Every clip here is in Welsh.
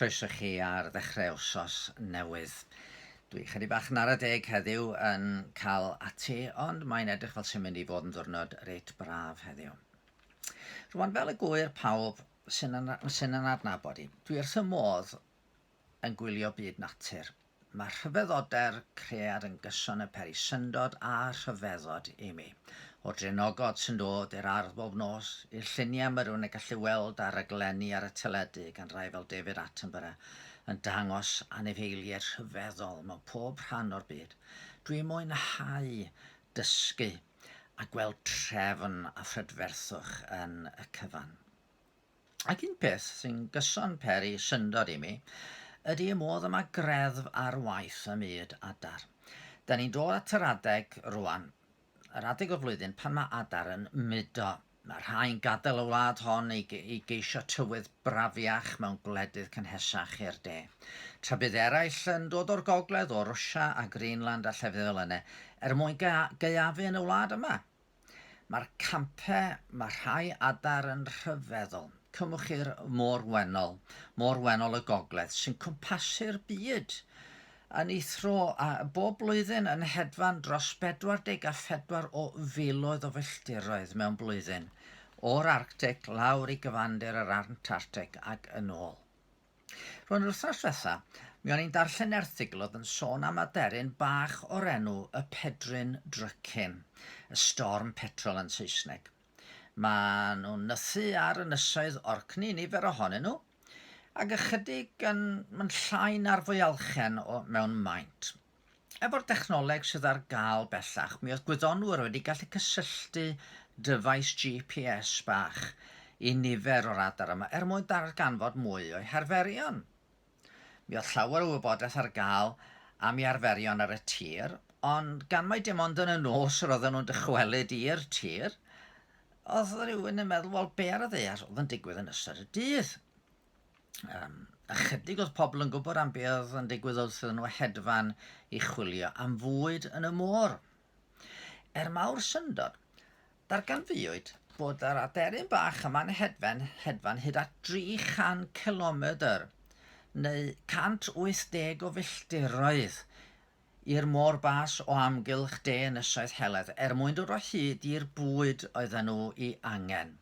Croeso chi ar ddechrau wsos newydd. Dwi chydig bach yn ara deg heddiw yn cael ati, ond mae'n edrych fel sy'n mynd i fod yn ddwrnod reit braf heddiw. Rwan, fel y gwyr pawb sy'n sy yn adnabod i, dwi wrth y modd yn gwylio byd natur. Mae rhyfeddode'r cread yn gyson yn peri syndod a rhyfeddod i mi. O'r draenogod sy'n dod i'r ardd bob nos, i'r lluniau mae rhywun yn gallu weld ar raglenni ar y teledu gan rai fel David Attenborough yn dangos anifeiliaid rhyfeddol mewn pob rhan o'r byd, dwi'n mwynhau dysgu a gweld trefn a phrydferthwch yn y cyfan. Ac un peth sy'n gyson peri syndod i mi ydy y modd y mae greddf ar waith ym myd adar. Da ni'n dod at yr adeg rwan, yr adeg o'r flwyddyn pan mae adar yn mudo. Mae rhai'n gadael y wlad hon i, i geisio tywydd brafiach mewn gwledydd cynhesach i'r de. Tra bydd eraill yn dod o'r gogledd, o Rwsia a Greenland a llefydd fel yna, er mwyn gaeafu yn y wlad yma. Mae'r campau, mae rhai adar yn rhyfeddol. Cymwch i'r môr wennol, môr wennol y gogledd, sy'n cwmpasu'r byd yn ei thro, a bob blwyddyn yn hedfan dros 44 o filoedd o filltiroedd mewn blwyddyn, o'r Arctic lawr i gyfandir yr Antarctic ac yn ôl. Rwan, yr wythnos diwetha, mi o'n i'n darllen erthygl oedd yn sôn am aderyn bach o'r enw y Pedryn Drycin, y Storm Petrel yn Saesneg. Maen nhw'n nythu ar ynysoedd Orkney, nifer ohonyn nhw, ac ychydig yn, yn llai na'r fwyalchen o, mewn maint. Efo'r dechnoleg sydd ar gael bellach, mi oedd gwyddonwyr wedi gallu cysylltu dyfais GPS bach i nifer o'r adar yma er mwyn darganfod mwy o'u harferion. Mi oedd llawer o wybodaeth ar gael am ei arferion ar y tir, ond gan mai dim ond yn y nos yr oedden nhw'n dychwelyd i'r tir, oedd rhywun yn meddwl, wel, be ar y ddaear oedd yn digwydd yn ystod y dydd? Um, ychydig oedd pobl yn gwybod am beth oedd yn digwydd wrth iddyn nhw hedfan i chwilio am fwyd yn y môr. Er mawr syndod, darganfuwyd bod yr aderyn bach yma'n hedfan, hedfan hyd at 300 cilomedr neu 180 o filltiroedd i'r môr bas o amgylch de Ynysoedd Heledd er mwyn dod o hyd i'r bwyd oedden nhw i angen.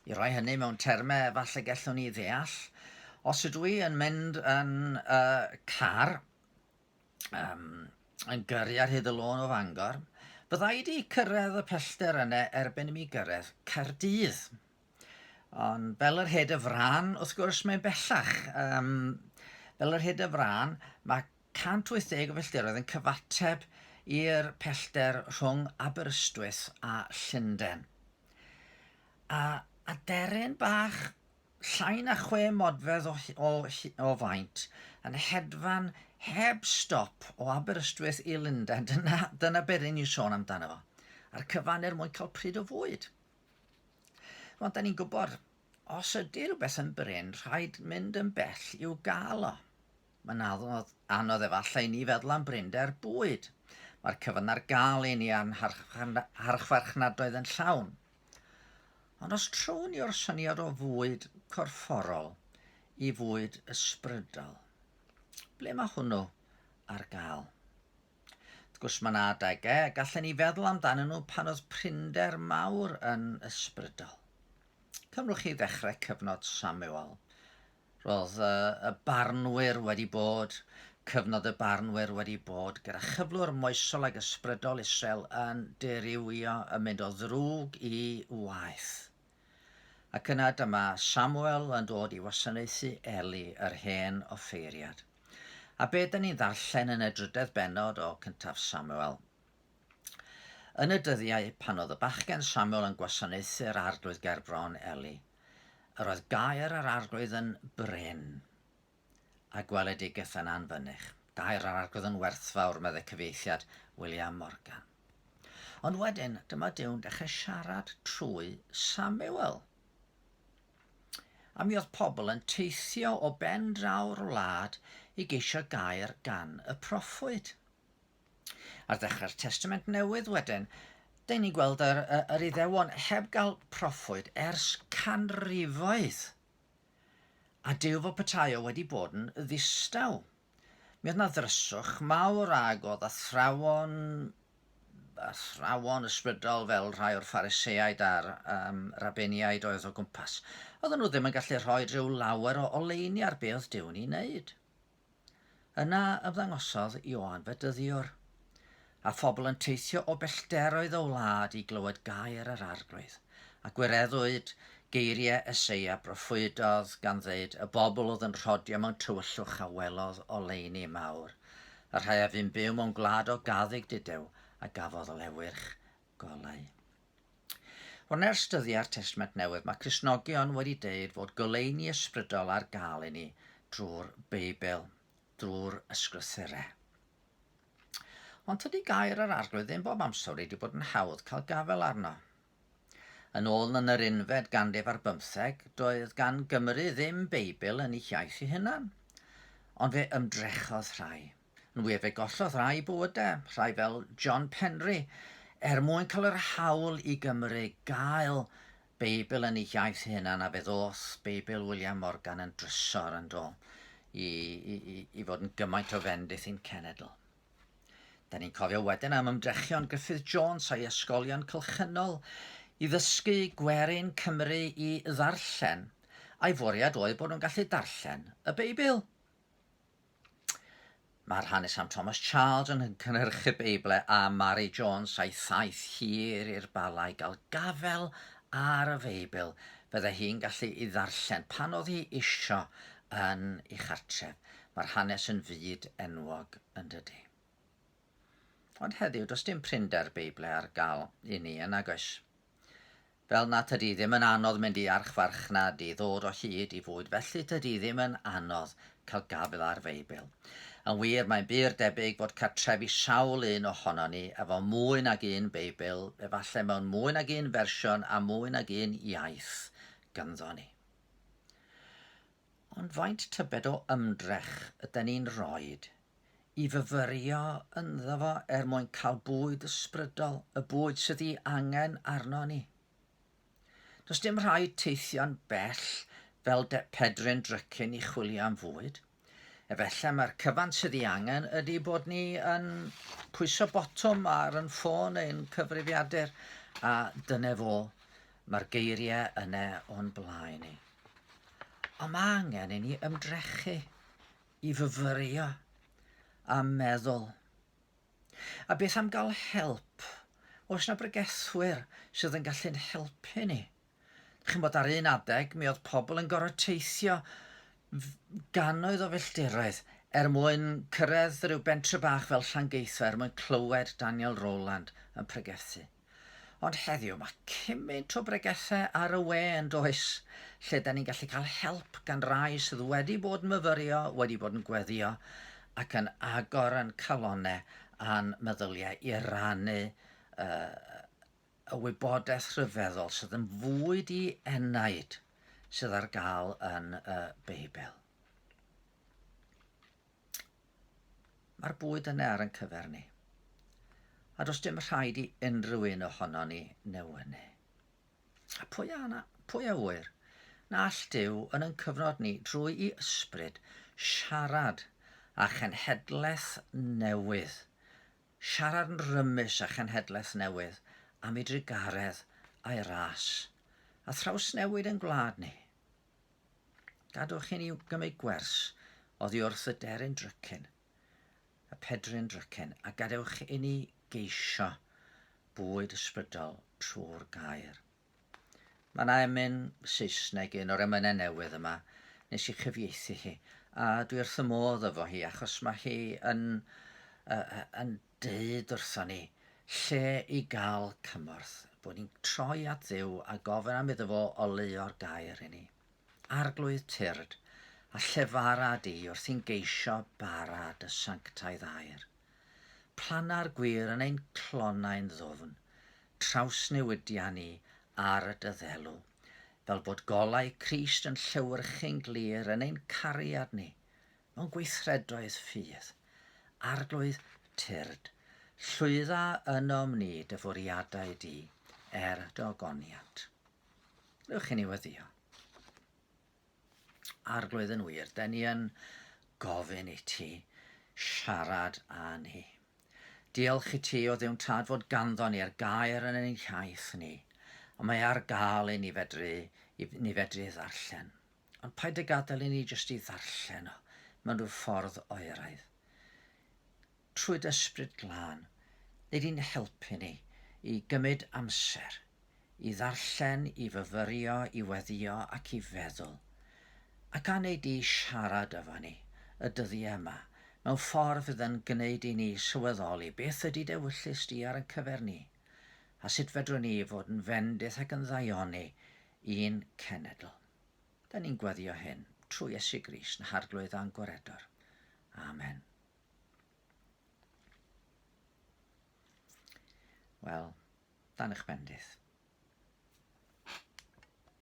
I roi hynny mewn termau falle gallwn ni ddeall, os ydw i yn mynd yn uh, car, um, yn gyrru ar hyd y lôn o Fangor, bydda i wedi cyrraedd y pellter yna erbyn i mi gyrraedd Caerdydd. Ond fel yr hed y frân, wrth gwrs, mae'n bellach. Um, fel yr hed y frân, mae 180 o filltiroedd yn cyfateb i'r pellter rhwng Aberystwyth a Llundain. A aderyn bach llai na chwe modfedd o, o, o faint yn hedfan heb stop o Aberystwyth i Lundain. Dyna, dyna beth rydyn ni'n sôn amdano fo. A'r cyfan er mwyn cael pryd o fwyd. Rwan, da ni'n gwybod, os ydy rhywbeth yn brin, rhaid mynd yn bell i'w gael o. Mae'n anodd, anodd efallai i ni feddwl am brinder bwyd. Mae'r cyfan ar gael i ni a'n harchfarchnadoedd yn llawn. Ond os trown ni o'r syniad o fwyd corfforol i fwyd ysbrydol, ble mae hwnnw ar gael? Wrth gwrs mae yna adegau y gallen ni feddwl amdanyn nhw pan oedd prinder mawr yn ysbrydol. Cymrwch chi ddechrau cyfnod Samuel. Roedd y barnwyr wedi bod, cyfnod y barnwyr wedi bod, gyda chyflwr moesol ag ysbrydol Israel yn dirywio, yn mynd o ddrwg i waeth. Ac yna dyma Samuel yn dod i wasanaethu Eli, yr hen offeiriad. A be dyn ni'n ddarllen yn y drydedd bennod o cyntaf Samuel? Yn y dyddiau pan oedd y bachgen Samuel yn gwasanaethu'r arglwydd ger bron Eli, yr oedd gair yr arglwydd yn brin, a gweledigaeth yn anfynych. Gair yr arglwydd yn werthfawr, meddai cyfieithiad William Morgan. Ond wedyn, dyma Duw'n dechrau siarad trwy Samuel. A mi oedd pobl yn teithio o ben draw'r wlad i geisio gair gan y proffwyd. Ar ddechrau'r Testament Newydd wedyn, dyn ni'n gweld yr, yr Iddewon heb gael proffwyd ers canrifoedd. A Duw fel petai o wedi bod yn ddistaw. Mi oedd 'na ddryswch mawr ag oedd athrawon athrawon ysbrydol fel rhai o'r Phariseaid a'r um, Rabeniaid oedd o gwmpas. Oedden nhw ddim yn gallu rhoi rhyw lawer o oleuni ar be oedd Duw'n ei wneud. Yna ymddangosodd Ioan Fedyddiwr, a phobl yn teithio o bellteroedd y wlad i glywed gair yr Arglwydd, a gwireddwyd geiriau Eseia broffwydodd gan ddeud, Y bobl oedd yn rhodio mewn tywyllwch a welodd oleuni mawr, y rhai a fu'n byw mewn gwlad o gaddug dudew a gafodd lewyrch golau. Ond ers dyddiau'r Testament Newydd mae Cristnogion wedi deud fod goleuni ysbrydol ar gael i ni drwy'r Beibl, drwy'r Ysgrythurau. Ond tydi gair yr Arglwydd ddim bob amser wedi bod yn hawdd cael gafael arno. Yn ôl yn yr unfed ganrif ar bymtheg, doedd gan Gymru ddim Beibl yn ei hiaith ei hunan. Ond fe ymdrechodd rhai. Yn wir, fe gollodd rai bywydau, rhai fel John Penry, er mwyn cael yr hawl i Gymru gael Beibl yn ei hiaith ei hunan, a fe ddoth Beibl William Morgan yn drysor yn do, i, i, i, i fod yn gymaint o fendith i'n cenedl. Da ni'n cofio wedyn am ymdrechion Griffith Jones a'i ysgolion cylchynol i ddysgu gwerin Cymru i ddarllen, a'i fwriad oedd bod nhw'n gallu darllen y Beibl. Mae'r hanes am Thomas Charles yn cynhyrchu Beible a Mary Jones a'i thaith hir i'r Bala i gael gafel ar y Feibl fydde hi'n gallu i ddarllen pan oedd hi isio yn ei chartref. Mae'r hanes yn fyd enwog yn dydy. Ond heddiw does dim prinder Beible ar gael i ni yn nagoes? Fel 'na tydi ddim yn anodd mynd i archfarchnad i ddod o hyd i fwyd felly tydi ddim yn anodd cael gafael ar Feibl. Yn wir, mae'n bur debyg fod cartrefi sawl un ohonon ni efo mwy nag un Beibl, efallai mewn mwy nag un fersiwn a mwy nag un iaith ganddo ni. Ond faint tybed o ymdrech yden ni'n roid i fyfyrio ynddo fo er mwyn cael bwyd ysbrydol, y bwyd sydd ei angen arno ni. Does dim rhaid teithio'n bell fel de Pedryn Drycin i chwilio am fwyd. Efallai mae'r cyfan sydd ei angen ydy bod ni yn pwyso botwm ar yn ffôn neu'n cyfrifiadur a dyna fo, mae'r geiriau yna o'n blaen ni. Ond mae angen i ni ymdrechu i fyfyrio a meddwl. A beth am gael help? Oes na bregethwyr sydd yn gallu'n helpu ni? Chi'n bod ar un adeg, mi oedd pobl yn gorfod teithio gannoedd o filltiroedd er mwyn cyrraedd rhyw bentre bach fel Llangeitho er mwyn clywed Daniel Rowland yn pregethu. Ond heddiw mae cymaint o bregethau ar y we yn does, lle da ni'n gallu cael help gan rai sydd wedi bod yn myfyrio, wedi bod yn gweddio ac yn agor yn calonau a'n meddyliau i rannu uh, y wybodaeth rhyfeddol sydd yn fwyd i enaid sydd ar gael yn y Beibl. Mae'r bwyd yna ar ein cyfer ni. A does dim rhaid i unrhyw un ohono ni newynu. A pwy a, na, pwy a ŵyr? Na all Duw yn ein cyfnod ni drwy i ysbryd siarad â chenhedlaeth newydd. Siarad yn rymus â chenhedlaeth newydd am ei drugaredd a'i ras. A thrawsnewid ein gwlad ni. Gadwch i ni gymryd gwers oddi wrth y deryn drycin, y pedryn drycin, a gadewch i ni geisio bwyd ysbrydol trwy'r gair. Mae yna emyn Saesneg, un o'r emynau newydd yma, nes i chyfieithu hi, a dwi wrth y modd efo hi, achos mae hi yn, uh, yn deud wrthon ni lle i gael cymorth, bod ni'n troi at Dduw a gofyn am iddo fo oleuo'r gair i ni. Arglwydd tyrd, a llefara di wrth i'n geisio bara dy sanctaidd air. Planna'r gwir yn ein clonau'n ddwfn, trawsnewidia ni ar dy ddelw, fel bod golau Crist yn llewyrchu'n glir yn ein cariad ni, mewn gweithredoedd ffydd. Arglwydd, tyrd, llwydda ynom ni dy fwriadau di er dy ogoniant. Rhywch i ni weddio. Arglwydd yn wir, den ni yn gofyn i ti siarad â ni. Diolch i ti, o Dduw'n Tad, fod ganddo ni'r gair yn ein hiaith ni, a mae ar gael i ni fedru, i ni fedru ddarllen. Ond paid â gadael i ni jyst i ddarllen o mewn rhyw ffordd oeraidd. Trwy dy Ysbryd Glân, wnei di'n helpu ni i gymryd amser i ddarllen, i fyfyrio, i weddïo ac i feddwl, ac a wnei di siarad efo ni y dyddiau yma mewn ffordd fydd yn gwneud i ni sylweddoli beth ydy d'ewyllys di ar ein cyfer ni, a sut fedrwn ni fod yn fendith ac yn ddaioni i'n cenedl. Da ni'n gweddïo hyn trwy Iesu Grist, yn Harglwydd a'n Gwaredwr. Amen. Wel, dan eich bendith.